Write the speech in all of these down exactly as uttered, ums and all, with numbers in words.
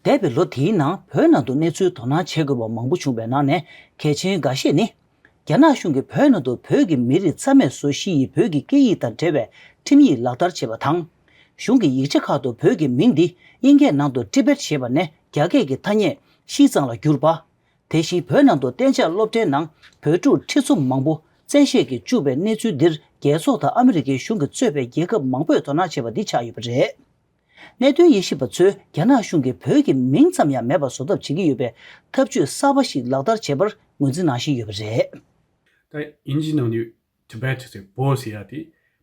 འདས་པའི་ལོ་དེའི་ནང་བོད་ནང་དུ་གནས་ཚུལ་དོ་སྣང་བྱེད་དགོས་པ་མང་པོ་བྱུང་བའི་ནང་ནས་གལ་ཆེན་འགའ་ཤས་ནི། རྒྱ་ནག་གཞུང་གིས་བོད་ནང་དུ་བོད་ཀྱི་མི་རིགས་རྩ་མེད་བཟོ་གཞི་ཡི་བོད་ཀྱི་སྐད་ཡིག་དང་འབྲེལ་བའི་ཁྲིམས་ཡིག་ལག་བསྟར་བྱས་པ་དང་། གཞུང་གི་ཡིག་ཆ་ཁག་ཏུ་བོད་ཀྱི་མིང་འདི་དབྱིན་སྐད་ནང་དུ་ཊི་བེཊ་ཞེས་པ་ནས་རྒྱ་སྐད་ཀྱི་ཐ་སྙད་ཤིས་ཙང་ལ་བསྒྱུར་པ། དེ་བཞིན་བོད་ནང་དུ་གཏན་འཇགས་སློབ་གྲྭའི་ནང་བོད་ཕྲུག་ཁྲི་ཚོ་མང་པོ་བཙན་ཤེད་ཀྱིས་བཅུག་པའི་གནས་ཚུལ་འདིར་རྒྱལ་ཚོགས་དང་ཨ་མི་རི་ཀའི་གཞུང་གིས་གཙོས་པའི་རྒྱལ་ཁབ་མང་པོས་དོ་སྣང་བྱས་པ་འདི་ཆགས་ཡོད་པ་རེད། གནད་དོན་དབྱེ་ཞིབ་པ་ཚོས་རྒྱ་ནག་གཞུང་གིས་བོད་ཀྱི་མིང་ཙམ་ཡང་མེད་པར་བཟོ་ཐབས་བྱེད་ཀྱི་ཡོད་པའི་ཐབས་ཇུས་གསར་པ་ཞིག་ལག་བསྟར་བྱས་པར་ངོས་འཛིན་གནང་བཞིན་ཡོད་པ་རེད། ད་དབྱིན་ཇིའི་ནང་ནས་Tibet་ཟེར་བོད་ཟེར་ཡ་དེ་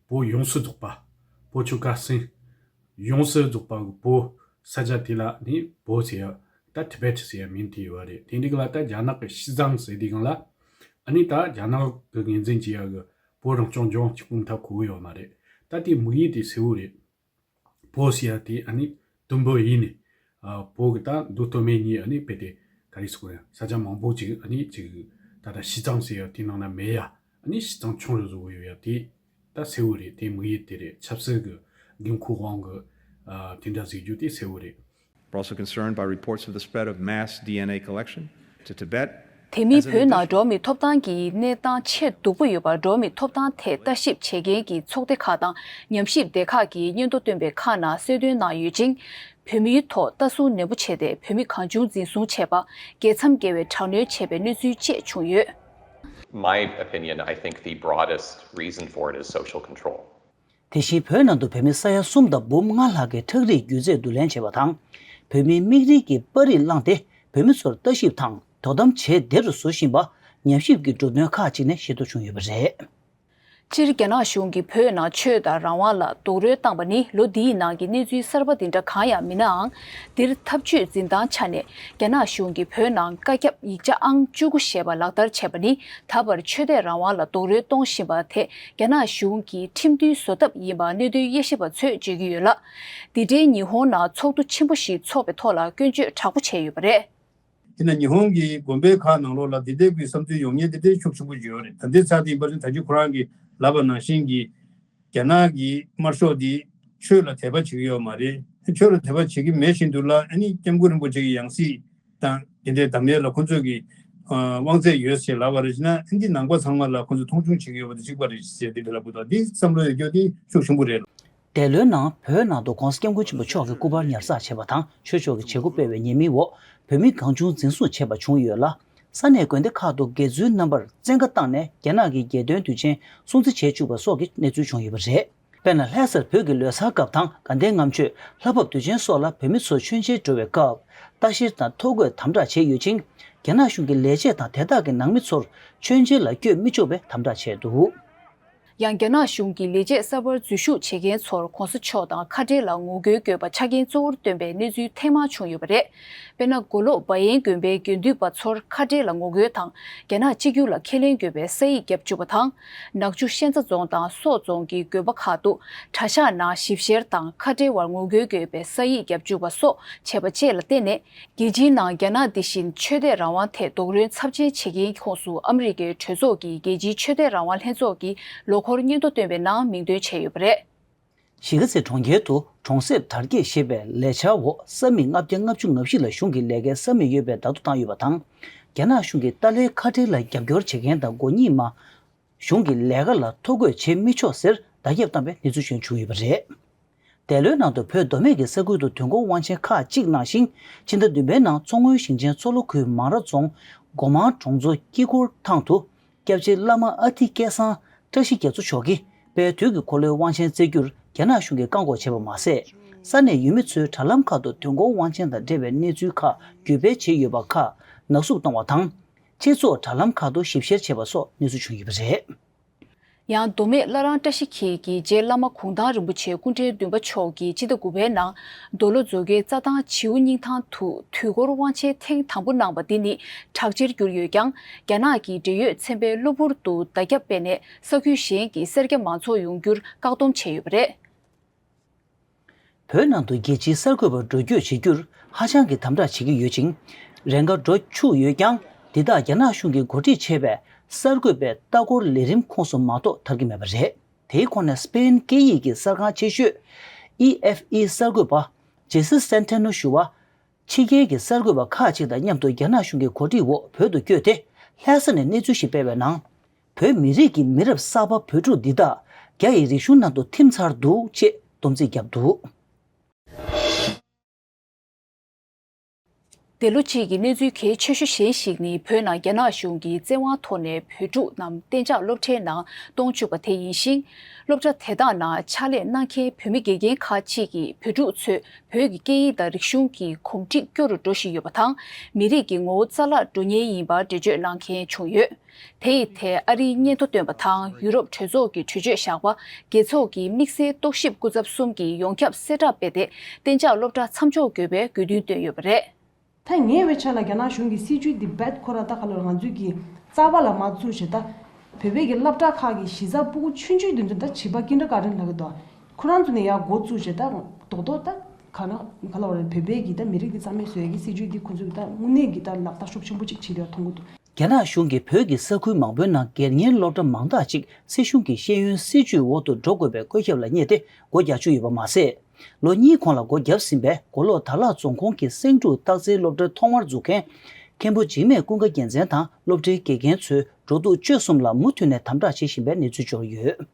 བོད་ཡོངས་སུ་རྫོགས་པ། བོད་ཆོལ་ཁ་གསུམ་ཡོངས་སུ་རྫོགས་པ་གི་བོད་ས་ཆ་དེ་ལ་ནི་བོད་ཟེར་ཡ་ད་Tibet་ཟེར་ཡ་མིང་དེ་ཡོད་པ་རེད། དེ་འདྲ་གི་ལ་ད་རྒྱ་ནག་གི་ཤིས་ཙང་ཟེར་དེ་གང་ལ་ཨ་ནི་ད་རྒྱ་ནག་གི་ངོས་འཛིན་བྱེད་ཡ་གི་བོད་རང་སྐྱོང་ལྗོངས་གཅིག་པུ་མཐའ་འཁོར་གི་ཡོད་མ་རེད། ད་དེ་དམིགས་ཡུལ་དེ་གསལ་བོ་རེད། བོད་ཟེར་ཡ་དེ་ཨ་ནི་དུམ་བུ་ཡིན་ནི། ཨ་བོད་གི་ད་མདོ་སྟོད་སྨད་གཉིས་ཨ་ནི་དཔེ་དེ་ག་རེ་ཟེར་དགོས་ཡ་ས་ཆ་མང་པོ་ཅིག་ཨ་ནི་ཅིག་ད་ལྟ་ཤིས་ཙང་ཟེར་ཡ་དེ་ནང་ན་མེད་ཡ་ཨ་ནི་ཤིས་ཙང་ཆུང་རུ་བཟོ་གི་ཡོད་ཡ་དེ་ད་གསལ་བོ་རེད། དེ་དམིགས་ཡུལ་དེ་རེད། ཆབ་སྲིད་གི་དགོས་མཁོ་དབང་གི་ཨ་དེ་འདྲ་ཟེར་རྒྱུ་དེ་གསལ་བོ་རེད། We're also concerned by reports of the spread of mass D N A collection to Tibet. དེ་མིན་བོད་ནང་འགྲོ་མིའི་ཐོབ་ཐང་གི་གནས་སྟངས་ཆེས་སྡུག་པོ་ཡོད་པར་འགྲོ་མིའི་ཐོབ་ཐང་ཐད་ལྟ་ཞིབ་བྱེད་མཁན་གྱི་ཚོགས་སྡེ་ཁག་དང་ཉམས་ཞིབ་སྡེ་ཁག་གིས་སྙན་ཐོ་བཏོན་པའི་ཁག་ནང་གསལ་སྟོན་གནང་ཡོད་ཅིང་། བོད་མིའི་ཐོག་ལྟ་སྲུང་ནན་པོ་བྱས་ཏེ་བོད་མི་གང་བྱུང་འཛིན་བཟུང་བྱས་པ། རྒྱལ་མཚམས་བརྒལ་བའི་དྲག་གནོན་བྱས་པའི་གནས་ཚུལ་བཅས་བྱུང་ཡོད། My opinion, I think the broadest reason for it is social control. དེ་བཞིན་བོད་ནང་དུ་བོད་མི་ས་ཡ་གསུམ་དང་འབུམ་ལྔ་ལྷག་གི་ཁྲག་རིགས་རྒྱུ་རྫས་བསྡུ་ལེན་བྱས་པ་དང་། བོད་མིའི་མིག་རིལ་གྱི་པར་རིས་བླངས་ཏེ་བོད་མི་ཚོར་ལྟ་ཞིབ་དང་དོ་དམ་བྱེད་བདེ་རུ་བཟོ་བཞིན་པ་ཉམས་ཞིབ་ཀྱི་གྲུབ་དོན་ཁག་ཅིག་ནས་ཤེས་རྟོགས་བྱུང་ཡོད་པ་རེད། སྤྱིར་རྒྱ་ནག་གཞུང་གིས་བོད་ནང་ཆོས་དང་རང་དབང་ལ་རྡོག་རོལ་བཏང་པ་ནི་ལོ་འདིའི་ནང་གི་གནས་ཚུལ་གསར་པ་འདི་འདྲ་གང་ཡང་མིན་ནའང་། འདིར་ཐབས་ཇུས་འཛིན་སྟངས་ཆ་ནས་རྒྱ་ནག་གཞུང་གིས་བོད་ནང་བཀའ་ཁྱབ་ཡིག་ཆ་ཨང་བཅུ་དགུ་ཞེས་པ་ལག་བསྟར་བྱས་པ་ནི་ད་བར་ཆོས་དད་རང་དབང་ལ་རྡོག་རོལ་གཏོང་བཞིན་པ་དེ་རྒྱ་ནག་གཞུང་གིས་ཁྲིམས་མཐུན་བཟོ་ཐབས་ཡིན་པ་གནད་དོན་དབྱེ་ཞིབ་པ་ཚོས་བརྗོད་ཀྱི་ཡོད་ལ། འདི་འདྲའི་ཉི་ཧོང་ནང་ཚོགས་འདུ་ཆེན་པོ་ཞིག་འཚོགས་པའི་ཐོག་ལ་སྐྱོན་བརྗོད་དྲག་པོ་བྱས་ཡོད་པ་རེད། དེ་ནས་ཉི་ཧོང་གི་དགོན་པའི་ཁག་ནང་ལོགས་ལ་འདི་ལྟའི་གི་བསམ་ཚུལ་ཡོང་མཁན་དེ་འདྲའི་ཤུགས་ཆེན་པོ་ཡོད་རེད། ད་ལྟའི་ཆ་དེ་ཡིན་པ་ནི་ད་ཅི་ཁོ་རང་གིས་ལབ་པ་ནང་བཞིན་གྱི་རྒྱ་ནག་གི་དམར་ཤོག་འདི་ཆོས་ལ་དད་པ་བྱེད་ཀྱི་ཡོད་མ་རེད། ཆོས་ལ་དད་པ་བྱེད་ཀྱི་མེད་བཞིན་དུ་ལ་ཨ་ནི་སྐྱབས་མགོན་རིན་པོ་ཆེ་གི་ཡང་སྲིད་དང་དེ་འདྲའི་འདམ་ཡས་ལ་ཁོ་ཚོས་ཀྱི་དབང་ཚད་ཡོད་ཞེས་ལབ་པ་རེད་ཅེ་ན། ཨ་ནི་ནང་པ་ཚང་མ་ལ་ཁོ་ཚོས་མཐོང་ཆུང་བྱེད་ཀྱི་ཡོད་པ་དེ་གཅིག་པ་རེད་ཟེར་དེ་འདྲ་ལབ་དགོས། ད་འདི་བསམ་བློ་ཡོད་རྒྱུ་དེ་ཤུགས་ཆེན་པོ་རེད། འདས་ལོའི་ནང་བོད་ནང་དུ་༸གོང་ས་༸སྐྱབས་མགོན་ཆེན་པོ་མཆོག་གི་སྐུ་པར་ཉར་ཚགས་བྱས་པ་དང་ཆོས་ཕྱོགས་ཀྱི་བྱེད་སྒོ་སྤེལ་བའི་ཉེས་མིང་འོག་བོད་མི་གང་བྱུང་འཛིན་བཟུང་བྱས་པ་བྱུང་ཡོད་ལ། ས་གནས་དགོན་སྡེ་ཁག་ཏུ་དགེ་ཚུལ་རྣམ་པར་བཙན་བཀའ་བཏང་ནས་རྒྱ་ནག་གི་རྒྱལ་དོན་དུས་ཆེན་སྲུང་བརྩི་བྱེད་བཅུག་པ་སོགས་ཀྱི་གནས་ཚུལ་བྱུང་ཡོད་པ་རེད། དཔེར་ན་ལྷ་སར་བོད་ཀྱི་ལོ་གསར་སྐབས་དང་དགའ་ལྡན་ལྔ་མཆོད་ལྷ་བབས་དུས་ཆེན་སོགས་ལ་བོད་མི་ཚོ་མཆོད་མཇལ་འགྲོ་བའི་སྐབས་ལྟ་བཤེར་དང་ཐོ་འགོད་དམ་དྲག་བྱས་ཡོད་ཅིང་། རྒྱ་ནག་གཞུང་གིས་ལས་བྱེད་དང་དེ་དག་གི་ནང་མི་ཚོར་མཆོད་མཇལ་ལ་བསྐྱོད་མི་ཆོག་པའི་དམ་དྲག་བྱས་འདུག། ཡང་རྒྱ་ནག་གཞུང་གིས་ལས་བྱེད་གསར་པར་འཛུལ་ཞུགས་བྱེད་མཁན་ཚོར་༸གོང་ས་མཆོག་དང་ཁ་བྲལ་ལ་ངོ་རྒོལ་དགོས་པ་ཆ་རྐྱེན་གཙོ་བོར་བཏོན་པའི་གནས་ཚུལ་ཐེངས་མང་བྱུང་ཡོད་པ་རེད། དཔེར་ན། མགོ་ལོག་བ་ཡན་དགོན་པའི་དགེ་འདུན་པ་ཚོར་ཁ་བྲལ་ལ་ངོ་རྒོལ་དང་། རྒྱ་ནག་གཅིག་གྱུར་ལ་ཁས་ལེན་དགོས་པའི་ས་ཡིག་བརྒྱབ་བཅུག་པ་དང་། ནག་ཆུ་ཤན་རྩ་རྫོང་དང་སོག་རྫོང་གི་དགོན་པ་ཁག་ཏུ་གྲྭ་ཤག་ནང་ཞིབ་བཤེར་དང་ཁ་བྲལ་བར་ངོ་རྒོལ་དགོས་པའི་ས་ཡིག་བརྒྱབ་བཅུག་པ་སོགས་བྱས་པ་བཅས་ལ་བརྟེན་ནས། རྒྱལ་སྤྱིའི་ནང་རྒྱ་ནག་འདི་བཞིན་ཆོས་དད་རང་དབང་ཐད་རྡོག་རོལ་ཚབས་ཆེན་བྱེད་མཁན་གྱི་ཁོངས་སུ་ཨ་མི་རི་ཀའི་གྲོས་ཚོགས་ཀྱི་རྒྱལ་སྤྱིའི་ཆོས་དད་རང་དབང་ལྷན་ཚོགས་ཀྱིས་ལོ་འཁོར་སྙན་ཐོ་བཏོན་པའི་ནང་མིང་འདོན་བྱས་ཡོད་པ་རེད། གཞིས་ཀ་རྩེ་གྲོང་ཁྱེར་དུ་གྲོང་གསེབ་དར་རྒྱས་ཞེས་པའི་ལས་འཆར་འོག་ས་མིག་ལྔ་བརྒྱ་ལྔ་བཅུ་ང་བཞི་ལ་གཞུང་གི་ལས་ཀའི་ས་མིག་ཡོད་པའི་བརྡ་ཐོ་བཏང་ཡོད་པ་དང་། རྒྱ་ནག་གཞུང་གིས་ཏཱ་ལའི་ཁ་བྲལ་ལ་རྒྱབ་སྐྱོར་བྱེད་མཁན་དང་མགོ་གཉིས་མ། གཞུང་གི་ལས་ཀ་ལ་ཐོ་འགོད་བྱེད་མི་ཆོག་ཟེར་བརྡ་ཁྱབ་བཏང་བའི་གནས་ཚུལ་བྱུང་ཡོད་པ་རེད། འདས་ལོའི་ནང་དུ་བོད་མདོ་སྨད་ཀྱི་ས་ཁུལ་དུ་དུས་འཁོར་དབང་ཆེན་ཁག་ཅིག་ནང་བཞིན་ཕྱི་ཟླ་བདུན་པའི་ནང་མཚོ་སྔོན་ཞིང་ཆེན་མཚོ་ལྷོ་ཁུལ་མང་ར་རྫོང་སྒོ་མང་གྲོང་ཚོ་དཀྱིལ་འཁོར་ཐང་དུ་སྐྱབས་རྗེ་བླ་མ་ཨ་ཏི་སྐལ་བཟང་བཀྲ་ཤིས་རྒྱ་མཚོ་མཆོག་གིས་དཔལ་དུས་ཀྱི་འཁོར་ལོའི་དབང་ཆེན་སྩལ་རྒྱུར་རྒྱ་ནག་གཞུང་གིས་བཀག་འགོག་བྱས་པ་མ་ཟད། ས་གནས་ཡུལ་མི་ཚོའི་དྲ་ལམ་ཁག་ཏུ་དུས་འཁོར་དབང་ཆེན་དང་འབྲེལ་བའི་གནས་ཚུལ་ཁག་བརྒྱུད་སྤེལ་བྱས་ཡོད་པ་ཁག་ནག་བསུབ་གཏོང་བ་དང་། སྤྱི་ཚོགས་དྲ་ལམ་ཁག་ཏུ་ཞིབ་བཤེར་བྱས་པ་སོགས་གནས་ཚུལ་བྱུང་ཡོད་པ་རེད། ཡང་མདོ་སྨད་བླ་བྲང་བཀྲ་ཤིས་འཁྱིལ་གྱི་རྗེ་བླ་མ་གུང་ཐང་རིན་པོ་ཆེ་སྐུ་ཕྲེང་བདུན་པ་མཆོག་གིས་སྤྱི་ཟླ་དགུ་པའི་ནང་མདོ་ལྷོ་མཛོད་དགེ་རྩྭ་ཐང་བྱིའུ་སྙིང་ཐང་དུ་དུས་འཁོར་དབང་ཆེན་ཐེངས་དང་པོ་གནང་བ་འདི་ནི་གྲགས་ཆེར་གྱུར་ཡོད་ཀྱང་། རྒྱ་ནག་གི་འབྲེལ་ཡོད་ཚན་པས་གློ་བུར་དུ་བརྡ་ཁྱབ་སྤེལ་ནས་ས་ཁུལ་གཞན་གྱི་སེར་སྐྱ་མང་ཚོགས་ཡོང་རྒྱུར་བཀག་སྡོམ་བྱས་ཡོད་པ་རེད། བོད་ནང་དུ་རྒྱལ་སྤྱིའི་གསར་འགོད་པ་འགྲོ་སྐྱོད་བྱེད་རྒྱུར་ཧ་ཅང་གི་དམ་དྲག་བྱེད་ཀྱི་ཡོད་ཅིང་། རེ་འགའ་འགྲོ་བཅུག་ཡོད་ཀྱང་། འདི་དག་རྒྱ་ནག་གཞུང་གིས་འགོ་ཁྲིད་བྱས་པའི་གསར་འགོད་པའི་ལྟ་སྐོར་ལས་རིམ་ཁོངས་སུ་མ་གཏོགས་ཐར་གྱི་མེད་པ་རེད། དེའི་ཁོངས་ནས་སྤེན་སྐད་ཡིག་གི་གསར་ཁང་ཆེ་ཤོས་ཨི་ཨེཕ་ཨི་གསར་འགོད་པ་ཇེ་སི་སན་ཐེ་ནོ་ཞུ་བ། ཕྱི་རྒྱལ་གྱི་གསར་འགོད་པ་ཁག་ཅིག་དང་མཉམ་དུ་རྒྱ་ནག་གཞུང་གི་གོ་སྒྲིག་འོག་བོད་དུ་བསྐྱོད་དེ། ལྷ་ས་ནས་གནས་ཚུལ་ཞིག་སྤེལ་བའི་ནང་། བོད་མི་རིགས་ཀྱི་མི་རབས་གསར་པ་བོད་ཕྲུག་འདི་དག་རྒྱ་ཡི་རིག་གཞུང་ནང་དུ་ཐིམ་ཚར་འདུག་ཅེས་སྡོམ་རྩིས་བརྒྱབ་འདུག། འདི་ལོ་དཔྱིད་ཀྱི་གནས་ཚུལ་གལ་ཆེ་ཤོས་གཞན་ཞིག་ནི། བོད་ནང་རྒྱ་ནག་གཞུང་གིས་བཙན་དབང་ཐོག་ནས་བོད་ཕྲུག་རྣམས་གཏན་འཇགས་སློབ་གྲྭའི་ནང་གཏོང་བཅུག་པ་དེ་ཡིན་ཞིང་། སློབ་གྲྭ་དེ་དག་ནང་ཕྱག་ལས་གནང་མཁན་བོད་མི་དགེ་རྒན་ཁག་ཅིག་གིས་བོད་ཕྲུག་ཚོས་བོད་ཀྱི་སྐད་ཡིག་དང་རིག་གཞུང་གི་གོམས་འདྲིས་སྐྱོ་རུ་འགྲོ་བཞིན་ཡོད་པ་དང་། མི་རིགས་ཀྱི་ངོ་བོ་རྩ་བརླག་འགྲོ་ཉེན་ཡིན་པར་འགྲེལ་བརྗོད་གནང་མཁན་བྱུང་ཡོད། དེ་ཡི་ཐད་ཨ་རིའི་སྙན་ཐོ་བཏོན་པ་དང་། ཡུ་རོབ་གྲོས་ཚོགས་ཀྱི་གྲོས་ཆོད་བཞག་པ། རྒྱལ་ཚོགས་ཀྱི་དམིགས་བསལ་རྟོག་ཞིབ་སྐུ་ཚབ་གསུམ་གྱིས་ཡོངས་ཁྱབ་གསལ་བསྒྲགས་སྤེལ་ཏེ། གཏན་འཇགས་སློབ་གྲྭ་མཚམས་འཇོག་དགོས་པའི་དགོས་འདུན་བཏོན་ཡོད་པ་རེད། ད་ངའི་བའི་ཆ་ལ་རྒྱ་ནག་གཞུང་གི་སྲིད་ཇུས་འདི་རྦད་ཁོ་ར་ད་ག་ལོར་ང་ཚོས་ཀྱི་རྩ་བ་ལ་མ་བཙུགས་བྱས་ད། བོད་པའི་གི་སློབ་གྲྭ་ཁག་གི་གཞི་རྩ་སྤུ་གུ་ཆུང་ཆུང་དེ་ཚོ་ད་བྱིས་པ་ཀིན་ཌར་གྷར་ཌེན་ལབ་ཀྱི་འདུག། ཁོ་རང་ཚོ་ནས་ཡར་འགོ་བཙུགས་བྱས་ད་རྡོག་རྡོག་ད་ག་ན་ག་ལ་བ་རེད། བོད་པའི་གི་ད་མི་རིགས་འདི་རྩ་མེད་བཟོ་ཡ་གི་སྲིད་ཇུས་འདི་ཁོ་ཚོས་ད་དངོས་གནས་གི་ད་ལག་བསྟར་ཤུགས་ཆེན་པོ་ཅིག་བྱེད་ཡ་མཐོང་གི་འདུག། རྒྱ་ནག་གཞུང་གིས་བོད་ཀྱི་ས་ཁུལ་མང་པོའི་ནང་སྒེར་གཉེར་སློབ་གྲྭ་མང་དག་ཅིག་སྲིད་གཞུང་གི་ཤེས་ཡོན་སྲིད་ཇུས་འོག་ཏུ་འགྲོ་དགོས་པའི་བཀོད་ཁྱབ་ལ་བསྙད་དེ་སྒོ་རྒྱག་བཅུག་ཡོད་པ་མ་ཟད། ལོ་གཉིས་གོང་ལ་སྒོ་བརྒྱབ་ཟིན་པའི་མགོ་ལོག་དར་ལག་རྫོང་ཁོངས་ཀྱི་སེང་ཕྲུག་སྟག་རྩེའི་སློབ་གྲྭའི་ཐོག་མར་འཛུགས་མཁན། མཁན་པོ་འཇིགས་མེད་ཀུན་དགའ་རྒྱལ་མཚན་དང་སློབ་གྲྭའི་དགེ་རྒན་ཚོས་འགྲོ་འདུག་སྤྱོད་གསུམ་ལ་མུ་མཐུད་ནས་དམ་དྲག་བྱེད་བཞིན་པའི་གནས་ཚུལ་འབྱོར་ཡོད།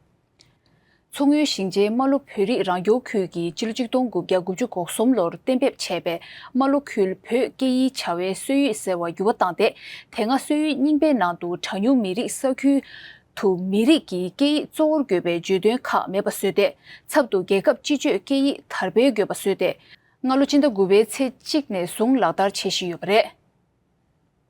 མཚོ་སྔོན་ཞིང་ཆེན་རྨ་ལྷོ་བོད་རིགས་རང་སྐྱོང་ཁུལ་གྱིས་སྤྱི་ལོ་ཆིག་སྟོང་དགུ་བརྒྱ་དགུ་བཅུ་གོ་གསུམ་ལོར་གཏན་འབེབས་བྱས་པའི་རྨ་ལྷོ་ཁུལ་བོད་སྐད་ཡིག་བྱ་བའི་སྲོལ་ཡིག་ཟེར་བ་འགྱུར་བ་བཏང་སྟེ། དེ་སྔ་སྲོལ་ཡིག་རྙིང་པའི་ནང་དུ་གྲངས་ཉུང་མི་རིགས་ས་ཁུལ་དུ་མི་རིགས་ཀྱི་སྐད་ཡིག་གཙོ་བོར་དགོས་པའི་བརྗོད་དོན་ཁག་མེད་པ་བཟོས་ཏེ། ཚབ་ཏུ་རྒྱལ་ཁབ་སྤྱི་སྤྱོད་སྐད་ཡིག་དར་སྤེལ་དགོས་པ་བཟོས་ཏེ། སྔ་ལོ་སྤྱི་ཟླ་དགུ་པའི་ཚེས་གཅིག་ནས་བཟུང་ལག་བསྟར་བྱེད་བཞིན་ཡོད་པ་རེད།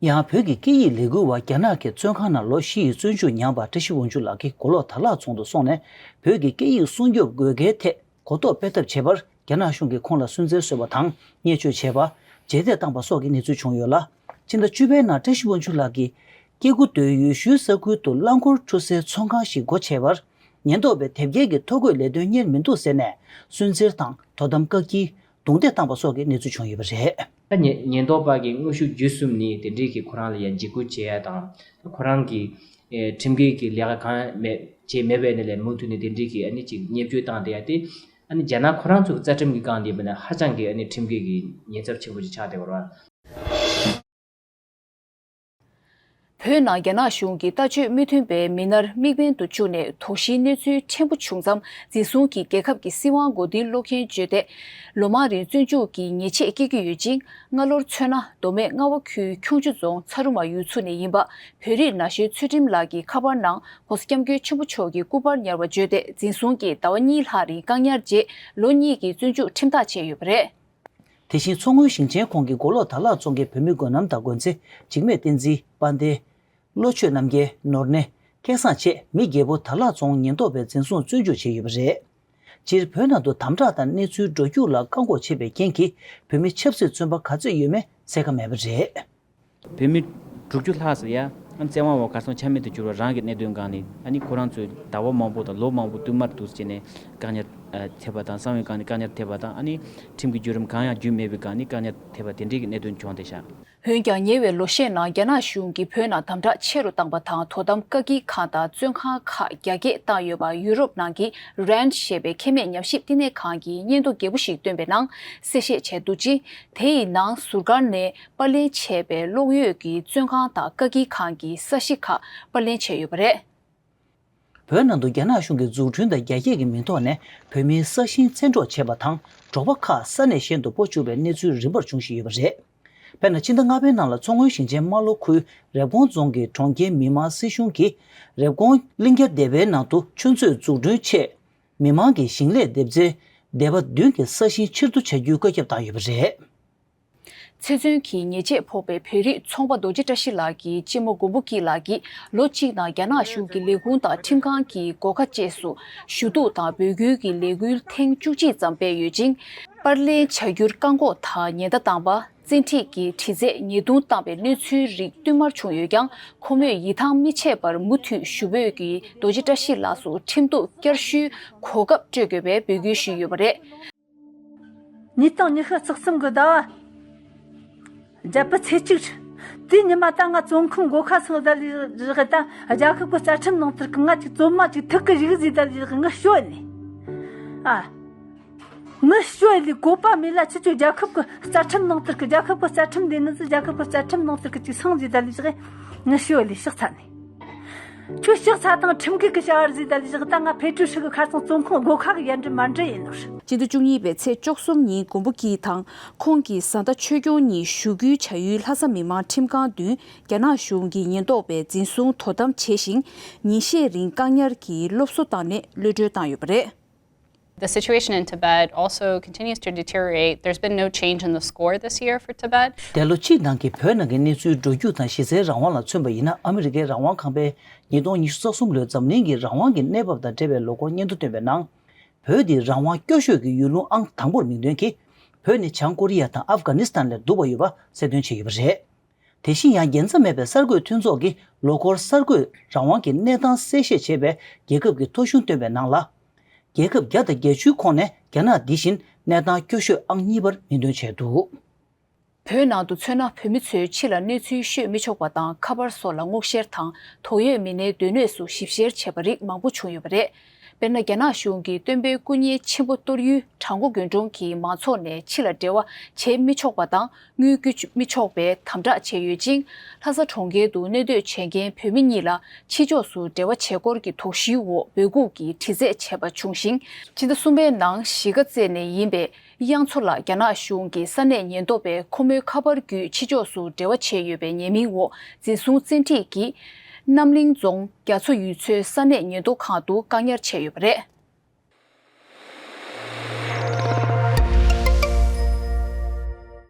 ཡང་བོད་ཀྱི་སྐད་ཡིག་ལས་འགུལ་བ་རྒྱ་ནག་གི་བཙོན་ཁང་ནང་ལོ་བཞི་ཡི་བཙོན་འཇུག་མྱངས་པ་བཀྲ་ཤིས་དབང་ཕྱུག་ལགས་ཀྱིས་མགོ་ལོག་དར་ལག་རྫོང་དུ་སོང་ནས་བོད་ཀྱི་སྐད་ཡིག་སྲུང་སྐྱོབ་དགོས་གལ་ཐད་གོ་རྟོགས་སྤེལ་ཐབས་བྱས་པར་རྒྱ་ནག་གཞུང་གིས་ཁོང་ལ་སུན་གཙེར་བཟོས་པ་དང་བརྙས་བཅོས་བྱས་པ། རྗེས་འདེད་བཏང་པ་སོགས་ཀྱི་གནས་ཚུལ་བྱུང་ཡོད་ལ། ཕྱི་ཟླ་བཅུ་པའི་ནང་བཀྲ་ཤིས་དབང་ཕྱུག་ལགས་ཀྱིས་སྐྱེ་རྒུ་མདོའི་ཡུལ་ཤུལ་ས་ཁུལ་དུ་རླངས་འཁོར་འཁྲུ་སའི་ཚོང་ཁང་ཞིག་སྒོ་ཕྱེ་བར། ཉེན་རྟོག་པས་དེབ་སྐྱེལ་གྱི་ཐོ་འགོད་ལས་དོན་གཉེར་མི་འདུག་ཟེར་ནས་སུན་གཙེར་དང་དོ་དམ་བཀག་སྐྱིལ། རྡུང་རྡེག་བཏང་པ་སོགས་ཀྱི་གནས་ཚུལ་བྱུང་ཡོད་པ་རེད། ད་ཉེན་ཉེན་རྟོག་པ་གིས་དངོས་ཤུགས་བརྒྱུད་གསུམ་ནས་དེ་འདྲའི་གི་ཁོ་རང་ལ་ཡ་འཇིགས་སྐུལ་བྱེད་ཡ་དང་། ཁོ་རང་གིས་ཨེ་ཁྲིམས་འགལ་གྱི་ལས་ཀ་གང་མེད་བྱས་མེད་པའི་ནི་ལས་མུ་མཐུད་ནས་དེ་འདྲའི་གི་ཨ་ནི་ཅིག་བརྙས་བཅོས་བཏང་བསྡད་ཡ་དེ། ཨ་ནི་རྒྱ་ནག་ཁོ་རང་ཚོ་གི་རྩ་ཁྲིམས་ཀྱི་སྒང་ལ་ཡིན་པ་ན་ཧ་ཅང་གི་ཨ་ནི་ཁྲིམས་འགལ་གྱི་ཉེན་ཚབས་ཆེན་པོ་ཅིག་ཆགས་བསྡད་པ་རེད། བོད་ནང་རྒྱ་ནག་གཞུང་གིས་ལྟ་སྤྱོད་མི་མཐུན་པའི་མི་སྣར་དམིགས་འབེན་དུ་བཅུག་ནས་དོགས་གཞིའི་གནས་ཚུལ་ཕྲན་བུ་བྱུང་ཙམ་འཛིན་བཟུང་གིས་རྒྱལ་ཁབ་ཀྱི་སྲིད་དབང་མགོ་རྟིང་སློག་མཁན་བརྗོད་དེ། ལོ་མང་རིང་བཙོན་འཇུག་གི་ཉེས་ཆད་བཀལ་གྱི་ཡོད་ཅིང་། སྔ་ལོར་མཚོན་ན་མདོ་སྨད་རྔ་བ་ཁུལ་ཁྱུང་མཆུ་རྫོང་ཚ་རུ་མ་ཡུལ་ཚོ་ནས་ཡིན་པ་བོད་རིགས་ན་གཞོན་ཚུལ་ཁྲིམས་ལགས་ཀྱི་ཁ་པར་ནང་༸གོང་ས་༸སྐྱབས་མགོན་ཆེན་པོ་མཆོག་གི་སྐུ་པར་ཉར་བ་བརྗོད་དེ་འཛིན་བཟུང་གིས་ཟླ་བ་གཉིས་ལྷག་རིང་བཀག་ཉར་རྗེས་ལོ་གཉིས་ཀྱི་བཙོན་འཇུག་ཁྲིམས་ཐག་བཅད་ཡོད་པ་རེད། དེ་བཞིན་མཚོ་སྔོན་ཞིང་ཆེན་ཁོངས་ཀྱི་མགོ་ལོག་དར་ལག་རྫོང་གི་བོད་མི་འགོས་ནམ་དང་འགོ་འཛིན་འཇིགས་མེད་བསྟན་འཛིན། དཔལ་ལྡན། བློ་ཆོས་རྣམ་རྒྱལ། ནོར་གནས། སྐལ་བཟང་བཅས་མི་བརྒྱད་པོ་དར་ལག་རྫོང་ཉེན་རྟོག་པས་འཛིན་བཟུང་བཙོན་འཇུག་བྱས་ཡོད་པ་རེད། སྤྱིར་བོད་ནང་དུ་དམ་དྲག་དང་གནས་ཚུལ་འགྲོ་རྒྱུགས་ལ་བཀག་འགོག་བྱེད་པའི་རྐྱེན་གྱིས་བོད་མི་ཆབ་སྲིད་བཙོན་པ་ག་ཚོད་ཡོད་མེད་གསལ་ཁ་མེད་པ་རེད། བོད་མི་དྲུག་ཅུ་ལྷག་ཙམ་ཡ་བཙན་དབང་འོག་གར་སོང་ཆ་མེད་དུ་གྱུར་བ་རང་གི་གནད་དོན་སྒང་ནས་ཨ་ནི་ཁོ་རང་ཚོས་ཟླ་བ་མང་པོ་དང་ལོ་མང་པོ་བསྟུད་མར་དུ་བྱས་ནས་བཀག་ཉར་ཐེབས་པ་དང་གསང་བའི་སྒང་ནས་བཀག་ཉར་ཐེབས་པ་དང་ཨ་ནི་ཁྲིམས་ཀྱི་བརྒྱུད་རིམ་གང་ཡང་བརྒྱུད་མེད་པའི་སྒང་ནས་བཀག་ཉར་ཐེབས་པ་དེ་འདྲའི་གི་གནད་དོན་བྱུང་བསྡད་ཤག་འོན་ཀྱང་ཉེ་བའི་ལོ་ཤས་ནང་རྒྱ་ནག་གཞུང་གིས་བོད་ནང་དམ་དྲག་ཆེ་རུ་བཏང་པ་དང་དོ་དམ་བཀག་སྐྱིལ་ཁང་དང་བཙོན་ཁང་ཁག་རྒྱ་སྐྱེད་བཏང་ཡོད་པ་ཡུ་རོབ་ནང་གི་རན་ཞེས་པའི་ཁེ་མེད་ཉམས་ཞིབ་བསྟི་གནས་ཁང་གིས་སྙན་ཐོ་རྒྱས་པོ་ཞིག་བཏོན་པའི་ནང་གསལ་བཤད་བྱས་འདུག་ཅིང་། དེ་ཡི་ནང་ཟུར་སྒར་ནས་པར་ལེན་བྱས་པའི་གློག་ཡོད་ཀྱི་བཙོན་ཁང་དང་བཀག་སྐྱིལ་ཁང་གི་ས་གཞི་ཁག་པར་ལེན་བྱས་ཡོད་པ་རེད། བོད་ནང་དུ་རྒྱ་ནག་གཞུང་གིས་འཛུགས་སྐྲུན་དང་རྒྱ་སྐྱེད་ཀྱི་མིང་ཐོག་ནས་བོད་མིའི་ས་ཞིང་བཙན་འཕྲོག་བྱས་པ་དང་འབྲོག་པ་ཁག་ས་གནས་གཞན་དུ་སྤོ་བཅུག་པའི་གནས་ཚུལ་རིམ་པར་འབྱུང་བཞིན་ཡོད་པ་རེད། དཔེར་ན་ཕྱི་ཟླ་ལྔ་པའི་ནང་ལ་མཚོ་སྔོན་ཞིང་ཆེན་རྨ་ལྷོ་ཁུལ་རེབ་གོང་རྫོང་གི་གྲོང་ཁྱེར་མི་དམངས་སྲིད་གཞུང་གིས་རེབ་གོང་གླིང་རྒྱལ་སྡེ་བའི་ནང་དུ་ཆུ་མཛོད་འཛུགས་སྐྲུན་ཆེད་མི་དམངས་ཀྱི་ཞིང་ལས་འདེབས་རྩེ་སྡེ་པ་བདུན་གྱི་ས་ཞིང་ཕྱིར་བསྡུ་བྱ་རྒྱུའི་བཀོད་ཁྱབ་བཏང་ཡོད་པ་རེད། ཚེ་བཙོན་གྱི་ཉེས་ཆད་ཕོག་པའི་བོད་རིགས་ཚོང་པ་རྡོ་རྗེ་བཀྲ་ཤིས་ལགས་ཀྱི་གཅེན་མོ་མགོན་པོ་སྐྱིད་ལགས་ཀྱིས་ལོ་གཅིག་ནང་རྒྱ་ནག་གཞུང་གི་ལས་ཁུངས་དང་ཁྲིམས་ཁང་གི་སྒོ་ཁ་བཅས་སུ་ཞུ་གཏུག་དང་འབོད་སྐུལ་གྱི་ལས་འགུལ་ཐེངས་བཅུ་གཅིག་ཙམ་སྤེལ་ཡོད་ཅིང་། པར་ལེན་བྱ་རྒྱུར་བཀག་འགོག་དང་ཉེན་བརྡ་བཏང་པ། བཙན་ཁྲིད་ཀྱིས་དྲི་རྩད་ཉེས་རྡུང་བཏང་པའི་གནས་ཚུལ་རིགས་བསྟུད་མར་བྱུང་ཡོད་ཀྱང་། ཁོ་མོས་ཡིད་ཐང་མི་ཆད་པར་མུ་མཐུད་ཞུ་འབོད་ཀྱིས་རྡོ་རྗེ་བཀྲ་ཤིས་ལགས་སུ་ཁྲིམས་གཏུག་བསྐྱར་ཞུའི་གོ་སྐབས་སྤྲོད་དགོས་པའི་འབོད་སྐུལ་ཞུས་ཡོད་པ་རེད། ཉིས་སྟོང་ཉི་ཤུ་རྩ་གསུམ་གི་ཟླ་བ་བརྒྱད་པའི་ཚེས་གཅིག་དེའི་ཉི་མ་ད་ང་བཙོན་ཁང་སྒོ་ཁ་སོང་ད་ལས་རེད། ད་རྒྱལ་ཁབ་ཀྱི་རྩ་ཁྲིམས་ནང་དུ་ང་ཅིག་བཙོན་མ་ཅིག་ཐུག་གི་རིག་ཟིག་ད་ལས་ང་ཤོད་ནས་ཨ། ངི་ཤོད་ལི་གོ་པ་མེད་ལ་ཁྱི་ཆོ་རྒྱལ་ཁབ་གི་རྩ་ཁྲིམས་ནང་དུ་རྒྱལ་ཁབ་གི་རྩ་ཁྲིམས་འདི་ནི་རྒྱལ་ཁབ་གི་རྩ་ཁྲིམས་ནང་དུ་ཅིག་སང་ཟིག་ད་ལི་ཞག་ངི་ཤོད་ལི་ཕྱག་ཚ་ནི། ཁྱོད་ཕྱག་ཚ་དང་ཁྲིམས་འགལ་གི་བྱ་བ་ཟིག་ད་ལི་ཞག་ད་ང་ཕེ་ཀྲུའུ་ཧྲི་གི་ཁ་སང་བཙོན་ཁང་སྒོ་ཁ་གི་ཡར་འདྲི་མར་འདྲི་ཡིན་ནོ། སྤྱི་ཟླ་བཅུ་གཉིས་པའི་ཚེས་བཅུ་གསུམ་ཉིན་མགོན་པོ་སྐྱིད་དང་ཁོང་གི་བཟའ་ཟླ་ཆོས་སྐྱོང་གཉིས་ཞུ་སྐུལ་བྱ་ཡུལ་ལྷ་ས་མི་དམངས་ཁྲིམས་ཁང་མདུན་རྒྱ་ནག་གཞུང་གིས་ཉེན་རྟོག་པས་འཛིན་བཟུང་དོ་དམ་བྱས་ཤིང་། ཉིན་ཤས་རིང་བཀག་ཉར་གྱིས་སློབ་གསོ་བཏང་ནས་གློད་གྲོལ་བཏང་ཡོད་པ་རེད། The situation in Tibet also continues to deteriorate. There's been no change in the score this year for Tibet. འདས་ལོ་གཅིག་ནང་གི་བོད་ནང་གི་གནས་ཚུལ་འགྲོ་རྒྱུགས་དང་གཞི་རྩའི་རང་དབང་ལ་མཚོན་པ་ཡིན་ན། ཨ་མི་རི་ཀའི་རང་དབང་ཁང་པས་ཉིས་སྟོང་ཉི་ཤུ་རྩ་གསུམ་ལོའི་འཛམ་གླིང་གི་རང་དབང་གི་གནས་བབ་དང་འབྲེལ་བའི་ལོ་འཁོར་སྙན་ཐོ་བཏོན་པའི་ནང་། བོད་འདི་རང་དབང་སྐྱོ་ཤོས་ཀྱི་ཡུལ་ལུང་ཨང་དང་པོར་མིང་འདོན་གྱིས། བོད་ནི་བྱང་ཀོ་རི་ཡ་དང་ཨབ་གྷ་ནི་སི་ཐན་ལས་སྡུག་པ་ཡོད་པ་གསལ་སྟོན་བྱས་ཡོད་པ་རེད། དེ་བཞིན་ཡང་རྒྱལ་མཚམས་མེད་པའི་གསར་འགོད་མཐུན་ཚོགས་ཀྱིས་ལོ་འཁོར་གསར་འགོད་རང་དབང་གི་གནས་སྟངས་གསལ་བཤད་བྱས་པའི་རྒྱལ་ཁབ་ཀྱི་ཐོ་གཞུང་བཏོན་པའི་ནང་ལ། རྒྱལ་ཁབ་བརྒྱ་དང་བརྒྱད་ཅུའི་ཁོངས་ནས་རྒྱ་ནག་འདི་བཞིན་གནས་སྟངས་སྐྱོ་ཤོས་ཨང་གཉིས་པར་མིང་འདོན་བྱས་འདུག། བོད་ནང་དུ་མཚོན་ན། བོད་མི་ཚོས་ཕྱི་ལ་གནས་ཚུལ་ཤོད་མི་ཆོག་པ་དང་། ཁ་པར་སོགས་ལ་སྔོག་བཤེར་དང་དོགས་ཡོད་མི་སྣའི་སྡོད་གནས་སུ་ཞིབ་བཤེར་བྱས་པ་རིགས་མང་པོ་བྱུང་ཡོད་པ་རེད། དཔེར་ན། རྒྱ་ནག་གཞུང་གིས་སྟོན་པའི་སྐུ་བརྙན་ཆེན་པོ་གཏོར་ཡུལ་བྲག་འགོ་དགོན་གྲོང་གི་མང་ཚོགས་ནས་ཕྱི་ལ་འབྲེལ་བ་བྱེད་མི་ཆོག་པ་དང་དངུལ་བསྐྱི་མི་ཆོག་པའི་དམ་དྲག་བྱས་ཡོད་ཅིང་། ལྷ་ས་གྲོང་ཁྱེར་དུ་གནས་སྡོད་བྱེད་མཁན་བོད་མི་གཉིས་ལ་ཕྱི་ཕྱོགས་སུ་འབྲེལ་བ་བྱེད་སྐོར་གྱི་དོགས་གཞིའི་འོག་འབོད་འགུག་གིས་དྲི་རྩད་བྱས་པ་བྱུང་ཞིང་། ཕྱི་ཟླ་གསུམ་པའི་ནང་གཞིས་ཀ་རྩེ་ནས་ཡིན་པའི་གཡང་མཚོ་ལགས་རྒྱ་ནག་གཞུང་གི་ས་གནས་ཉེན་རྟོག་པས་ཁོ་མོའི་ཁ་པར་བརྒྱུད་ཕྱི་ཕྱོགས་སུ་འབྲེལ་བ་བྱས་ཡོད་པའི་ཉེས་མིང་འོག་འཛིན་བཟུང་བཙན་ཁྲིད་ཀྱིས་རྣམ་གླིང་རྫོང་རྒྱ་མཚོ་ཡུལ་ཚོའི་ས་གནས་ཉེན་རྟོག་ཁང་དུ་བཀག་ཉར་བྱས་ཡོད་པ་རེད།